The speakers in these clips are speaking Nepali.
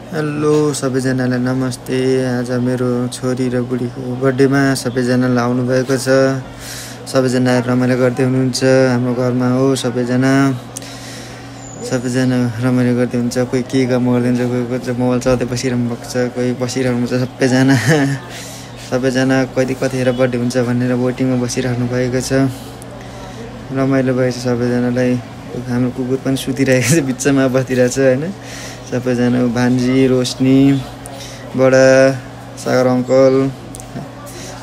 हेलो सबैजनालाई नमस्ते। आज मेरो छोरी र बुढीको बर्थडेमा सबैजनालाई आउनुभएको छ। सबैजना रमाइलो गर्दै हुनुहुन्छ। हाम्रो घरमा हो सबैजना रमाइलो गर्दै हुन्छ। कोही के काम गरिदिन्छ, कोही मोबाइल चलाउँदै बसिरहनु भएको छ, कोही बसिरहनु छ। सबैजना कतिखेर बर्थडे हुन्छ भनेर वेटिङमा बसिरहनु भएको छ। रमाइलो भएछ सबैजनालाई। हाम्रो कुकुर पनि सुतिरहेको छ, बिचमा बसिरहेको छ होइन। सबैजना भान्जी, रोशनी, बडा, सागर अङ्कल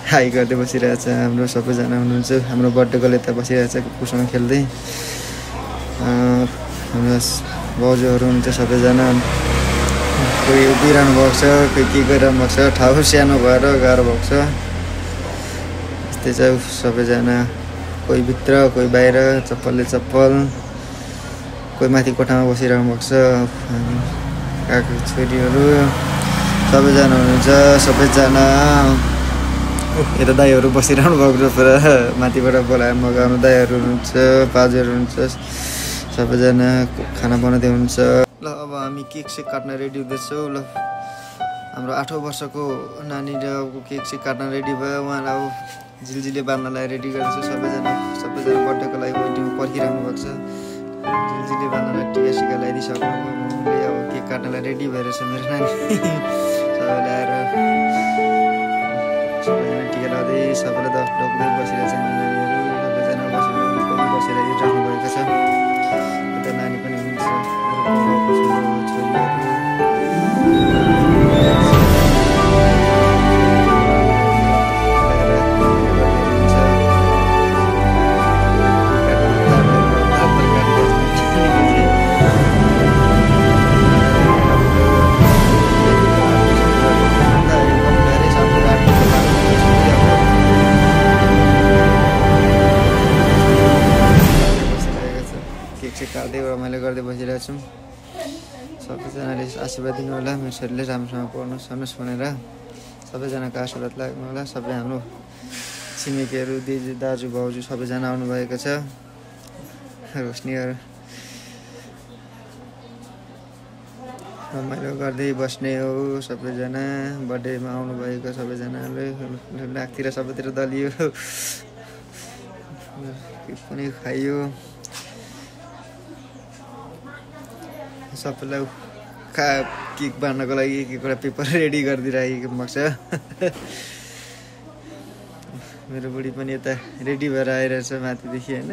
हाई गर्दै बसिरहेछ। हाम्रो सबैजना हुनुहुन्छ। हाम्रो बर्थडेको यता बसिरहेछ कुकुरसँग खेल्दै। हाम्रो बाउजूहरू हुनुहुन्छ सबैजना। कोही उभिरहनु भएको छ, कोही के गरिरहनु भएको छ। ठाउँ सानो भएर गाह्रो भएको छ। यस्तै छ सबैजना। कोही भित्र, कोही बाहिर, चप्पलले चप्पल। कोही माथि कोठामा बसिरहनु भएको छ। काका छोरीहरू सबैजना हुनुहुन्छ। सबैजना यता दाईहरू बसिरहनु भएको छ। पुरा माथिबाट बोलाएर मगाउनु दाईहरू हुनुहुन्छ, बाजेहरू हुनुहुन्छ। सबैजना खाना बनाउँदै हुनुहुन्छ। ल अब हामी केक सेक काट्न रेडी हुँदैछौँ। ल हाम्रो 8औं वर्षको नानीले अब केक सेक काट्न रेडी भयो। उहाँलाई अब झिलझिले बाल्नलाई रेडी गर्दैछु। सबैजना बर्थडेको लागि वेटिङ पर्खिरहनु भएको छ। झिलझिले बाल्नलाई टिका सिका लगाइदिइसक्नु। अब केक काट्नलाई रेडी भएर छ मेरो नानी। सबैले आएर सबैजना टिका लगाउँदै सबैले ढोक्दै बसिरहेछ। नानीहरू सबैजना बसेर राख्नु भएको छ। यता नानी पनि हुनुहुन्छ। छोरीहरू काट्दै रमाइलो गर्दै बसिरहेको छौँ। सबैजनाले आशीर्वाद दिनु होला। मेरो छोरीले राम्रोसँग पढ्नुहोस् भन्नुहोस् भनेर सबैजनाको आशीर्वाद लाग्नु होला। सबै हाम्रो छिमेकीहरू, दिदी, दाजु, भाउजू सबैजना आउनुभएको छ। रोशनीहरू रमाइलो गर्दै बस्ने हो। सबैजना बर्थडेमा आउनुभएको सबैजनाले नाकतिर सबैतिर दलियो, पनि खाइयो। सबैलाई केक बाँड्नको लागि एक एउटा पेपर रेडी गरिदिइराखेको भएको छ। मेरो बुढी पनि यता रेडी भएर आइरहेछ माथिदेखि होइन।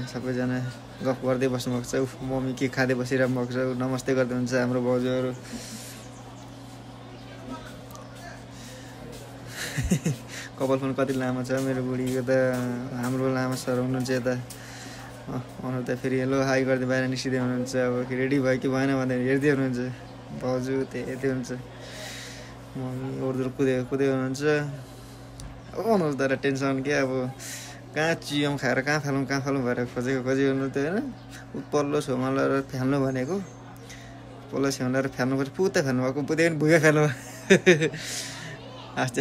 सबैजना गफ गर्दै बस्नुभएको छ। मम्मी केक खाँदै बसिरहनु भएको छ। नमस्ते गर्दै हुन्छ हाम्रो भाउजूहरू। कपाल फोन कति लामो छ मेरो बुढीको त। हाम्रो लामो सर हुनुहुन्छ यता उनीहरू त फेरि हेलो हाई गर्दै बाहिर निस्किँदै हुनुहुन्छ। अब रेडी भयो कि भएन भनेर हेर्दै हुनुहुन्छ। भाउजू त्यही हेर्दै हुन्छ। मम्मी ओर्दुर कुदै हुनुहुन्छ। अब उनीहरू तर टेन्सन के अब कहाँ चियम खाएर कहाँ फालौँ भएर खोजेको हुनु त्यो होइन। पल्लो छेउमा लगाएर फ्याल्नु भनेको, पल्लो छेउमा लगाएर फ्याल्नुपर्छ। पुग्दै फ्याल्नु भएको, पुग्दै पनि भुइँ फ्याल्नु भयो। आस्ते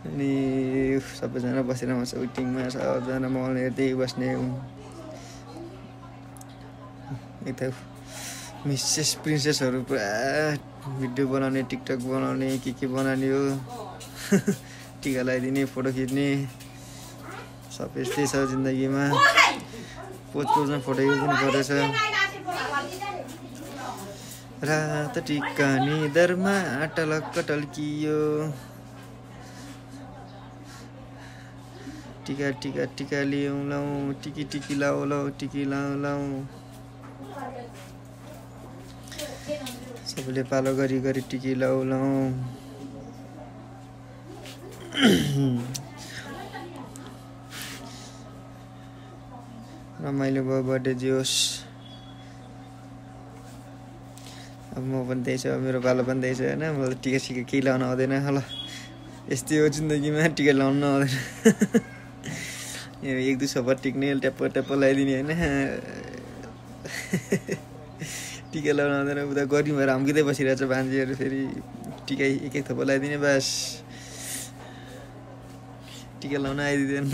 अनि सबैजना बसिरहनु छ वेटिङमा। सबैजना मोबाइल हेर्दै बस्ने। यता मिसेस प्रिन्सेसहरू पुरा भिडियो बनाउने, टिकटक बनाउने, के बनाउने हो। टिका लगाइदिने, फोटो खिच्ने, सब यस्तै छ जिन्दगीमा। पोजमा फोटो खिच्नु पर्दैछ। रात टिका निदरमा टलक्क टल्कियो। टिका लियौँ लाउँ, टिकी लाऊ टिकी लाऊ। सबैले पालो गरी टिकी लाऊ। रमाइलो भयो बर्थडे जियोस्। अब म पनि त्यही छ, मेरो पालो पनि त्यही छ होइन। मलाई टिका सिका केही लाउन आउँदैन। ल यस्तै हो जिन्दगीमा, टिका लाउनु आउँदैन। एक दुई सफा टिक्ने, ट्याप्प लगाइदिने होइन। टिका लाउन आउँदैन। उता गर्मी भएर हम्किँदै बसिरहेछ भान्जीहरू। फेरि टिका एक थप्पा लगाइदिने बास। टिका लाउन आइदिँदैन।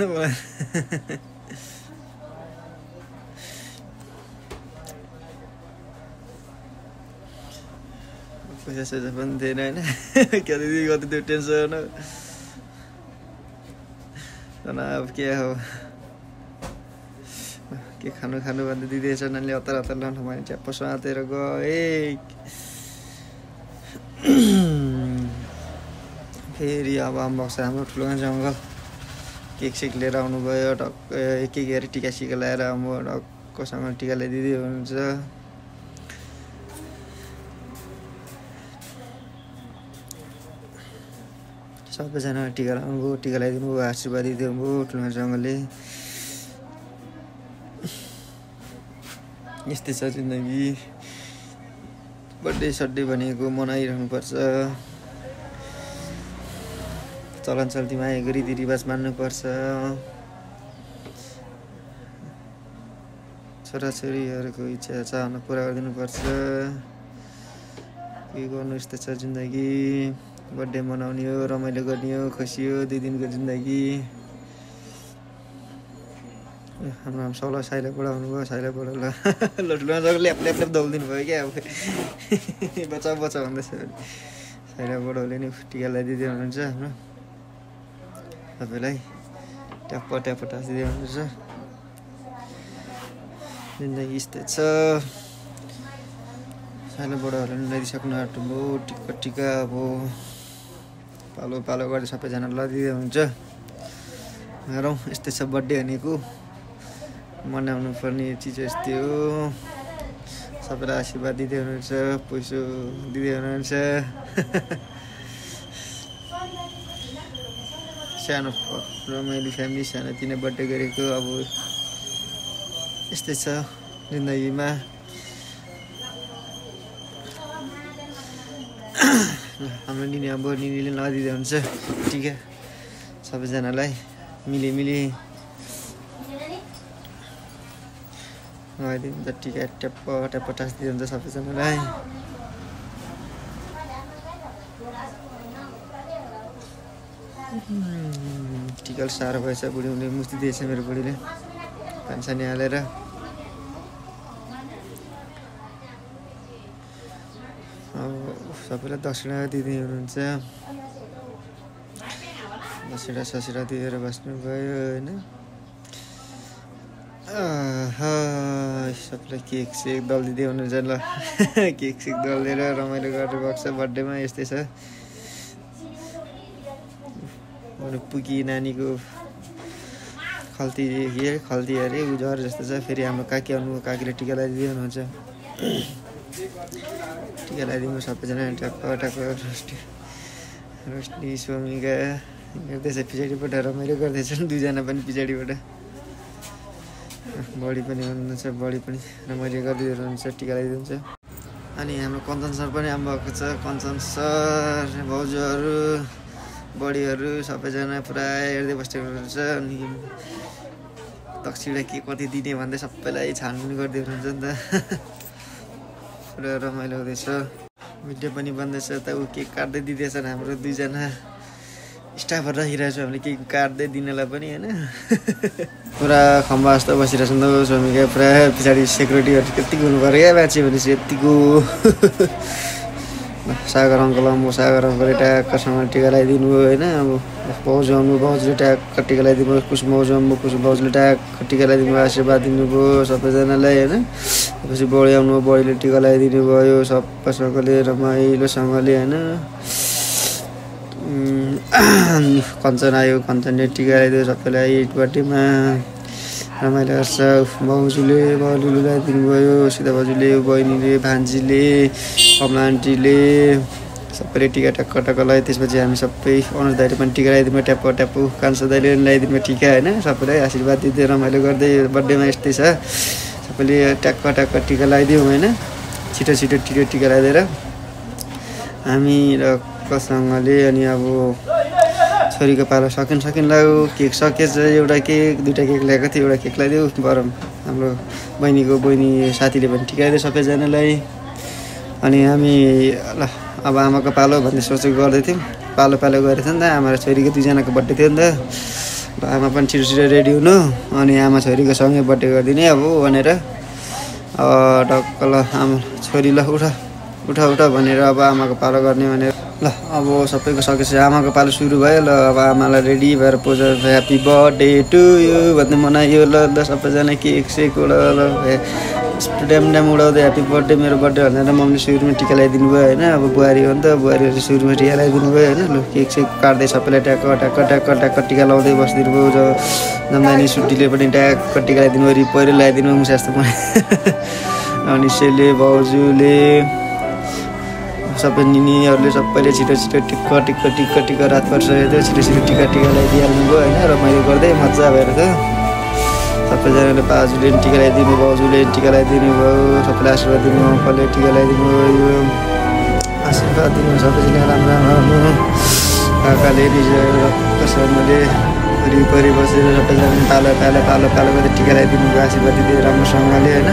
पैसा सैसा पनि थिएन होइन कति त्यो टेन्सन अब के हो के खानु भन्दै दिँदैछ नानीले हतार लानु मैले च्याप्प समातेर गएँ फेरि अब आम्बक्स हाम्रो ठुलो जङ्गल केक सेक लिएर आउनुभयो टक्क एक गरी टिका सिका लगाएर अब टक्कसँग टिका ल्याइदिँदै हुनुहुन्छ सबैजना टिका लगाउनुभयो टिका लगाइदिनु भयो आशीर्वाद दिइदिनु भयो ठुलो जङ्गलले यस्तै छ जिन्दगी बर्थडे सड्डे भनेको मनाइरहनुपर्छ चलन चल्तीमा आएको रीतिरिवाज मान्नुपर्छ छोराछोरीहरूको इच्छा चाहना पुरा गरिदिनुपर्छ के गर्नु यस्तो छ जिन्दगी बर्थडे मनाउने हो रमाइलो गर्ने हो खुसी हो 2 दिनको जिन्दगी हाम्रो सौला साइला बढाउनु भयो साइला बढा ल ठुलो ल्याप दौलिदिनु भयो क्या अब बच्चा भन्दैछ साइला बढाउले नि टिका लगाइदिँदै हुनुहुन्छ हाम्रो सबैलाई ट्याप्प टाँसिदिँदै हुनुहुन्छ जिन्दगी यस्तै छ साइला बढाउले नि लगाइदिइसक्नु आँट्नुभयो टिका अब पालो गर्दै सबैजना लगाइदिँदै हुन्छ हेरौँ यस्तै छ बर्थडे भनेको मनाउनु पर्ने चिज यस्तै हो सबैलाई आशीर्वाद दिँदै हुनुहुन्छ पैसो दिँदै हुनुहुन्छ सानो रमाइलो फ्यामिली सानो तिनो बर्थडे गरेको अब यस्तै छ जिन्दगीमा हाम्रो निनीले लगाइदिँदै हुन्छ टिका सबैजनालाई मिली लगाइदिन्छ टिका ट्याप्प टाँसिदिँदै हुन्छ सबैजनालाई टिका साह्रो भएछ बुढीले मुस्ती दिएछ मेरो बुढीले पानी हालेर अब सबैलाई दक्षिणा दिँदै हुनुहुन्छ दक्षिणा ससिरा दिएर बस्नुभयो होइन सबैलाई केक सेक दलिदिँदै हुनुहुन्छ ल केक सेक दलिदिएर रमाइलो गर्नुभएको छ बर्थडेमा यस्तै छ पुगी नानीको खल्ती अरे उजर जस्तो छ फेरि हाम्रो काकी आउनु काकीले टिका लगाइदिँदै हुनुहुन्छ टिका लगाइदिनु सबैजना ट्याप्प रोशनी स्वामिका हेर्दैछ पछाडिबाट रमाइलो गर्दैछन् 2 जना पनि पछाडिबाट बडी पनि हुनुहुन्छ बडी पनि रमाइलो गरिदिँदै हुनुहुन्छ टिका लगाइदिनुहुन्छ अनि हाम्रो कञ्चन सर पनि आउनुभएको छ कञ्चन सर भाउजूहरू बडीहरू सबैजना पुरा हेर्दै बस्दै हुनुहुन्छ अनि दक्षिणा के कति दिने भन्दै सबैलाई छानबिन गरिदिनु हुन्छ नि त पुरा रमाइलो हुँदैछ भिडियो पनि बन्दैछ त ऊ केक काट्दै दिँदैछन् हाम्रो 2 जना स्टाफहरू राखिरहेको छ हामीले केक काट्दै दिनलाई पनि होइन पुरा खम्बा जस्तो बसिरहेको छ नि त स्वामीका पुरा पछाडि सेक्युरिटीहरू कतिको हुनु पऱ्यो क्या मान्छे भनेपछि यतिको सागर अङ्कल सागर अङ्कलले ट्याक्कसँग टिका लगाइदिनु भयो होइन अब भाउजू आउनु भाउजूले ट्याक्क टिका लगाइदिनु भयो कुसुम भाउजूले ट्याक्क टिका लगाइदिनु भयो आशीर्वाद दिनुभयो सबैजनालाई होइन त्यसपछि बडी आउनु बडीले टिका लगाइदिनु भयो सबैसँगले रमाइलोसँगले होइन कञ्चन आयो कञ्चनले टिका लगाइदियो सबैलाई बर्थडेमा रमाइलो गर्छ भाउजूले लगाइदिनु भयो सीता भाउजूले बहिनीले भान्जीले कमला आन्टीले सबैले टिका टक्क लगायो त्यसपछि हामी सबै अनुज दाइले पनि टिका लगाइदिनु ट्याप्प कान्छो दाइले पनि लगाइदिनु टिका होइन सबैलाई आशीर्वाद दिँदै रमाइलो गर्दै बर्थडेमा यस्तै छ सबैले ट्याक्क टिका लगाइदिउँ होइन छिटो टिका लगाइदिएर हामी रक्कसँगले अनि अब छोरीको पालो सकिन लाग्यो केक सकेछ एउटा केक 2टा केक ल्याएको थियो एउटा केक लगाइदियो बरम हाम्रो बहिनी साथीले पनि टिका लगाइदियो सबैजनालाई अनि हामी ल अब आमाको पालो भन्ने सोचेको गर्दै थियौँ पालो गरेको थियो नि त आमा र छोरीको 2 जनाको बर्थडे थियो नि त र आमा पनि छिटो रेडी हुनु अनि आमा छोरीको सँगै बर्थडे गरिदिने अब भनेर टक्क ल आमा छोरी ल उठ उठ भनेर अब आमाको पालो गर्ने भनेर ल अब सबैको सकेपछि आमाको पालो सुरु भयो ल अब आमालाई रेडी भएर पोजेर ह्याप्पी बर्थडे टु यु भन्दै मनायो ल सबैजना केक सेक उडायो ड्याम उडाउँदै ह्याप्पी बर्थडे मेरो बर्थडे भनेर मम्मीले सुरुमा टिका लगाइदिनु भयो होइन अब बुहारी हो नि त बुहारीहरूले सुरुमा टिका लगाइदिनु भयो होइन ल केक सेक काट्दै सबैलाई ट्याक्क ट्याक्क ट्याक्क ट्याक्क टिका लाउँदै बसिदिनु भयो जम्दानी सुटीले पनि ट्याक्क टिका लगाइदिनु भयो पहिरो लगाइदिनु भयो मुसा जस्तो पनि अनि सेले भाउजूले सबै निनीहरूले सबैले छिटो टिक्क रातभर सकेको थियो छिटो टिका लगाइदिइहाल्नु भयो होइन रमाइलो गर्दै मजा भएर थियो सबैजनाले बाजुले टिका लगाइदिनु भाउजूले टिका लगाइदिनु भयो सबैलाई आशीर्वाद दिनु अङ्कलले टिका लगाइदिनु भयो आशीर्वाद दिनु सबैजना राम्रो राम्रो काकाले कसैले वरिपरि बसेर सबैजना पालो गर्दै टिका लगाइदिनु भयो आशीर्वाद दिँदै राम्रोसँगले होइन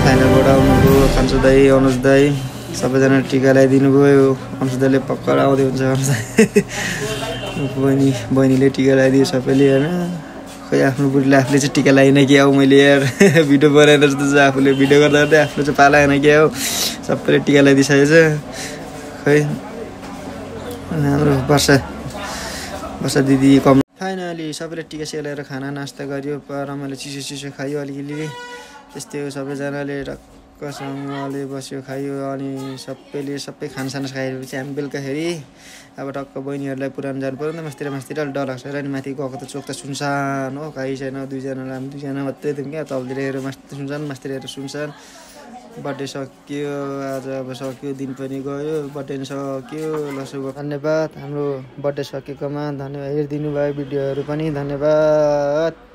साइनाबाट आउनुभयो कान्छो दाई अनुज दाई सबैजना टिका लगाइदिनु भयो अनुज दाईले पक्का आउँदै हुन्छ बहिनीले टिका लगाइदियो सबैले होइन खै आफ्नो बुढीले आफूले चाहिँ टिका लगाइन कि आऊ मैले यार भिडियो बनाएर जस्तो चाहिँ आफूले भिडियो गर्दा गर्दै आफूले चाहिँ पालाएन कि आऊ सबैले टिका लगाइदिइसकेको छ खै हाम्रो वर्षा दिदी कम फाइनली सबैले टिका सेक लगाएर खाना नास्ता गऱ्यो रमाइलो चिसो खायो अलिअलि त्यस्तै हो सबैजनाले टक्कसँगले बस्यो खायो अनि सबै खानसाना खाएपछि हामी बेलुकाखेरि अब टक्क बहिनीहरूलाई पुरानो जानु पऱ्यो नि त मास्तिर डर लाग्छ र अनि माथि गएको त चोक त सुनसान हो खाइ छैन दुईजनालाई हामी दुईजना मात्रै थियौँ क्या तलतिर हेरेर सुनसान मास्तिर हेरेर सुनसान बर्थडे सकियो आज अब सक्यो दिन पनि गयो बर्थडे पनि सक्यो ल शुभ धन्यवाद हाम्रो बर्थडे सकेकोमा धन्यवाद हेरिदिनु भयो भिडियोहरू पनि धन्यवाद।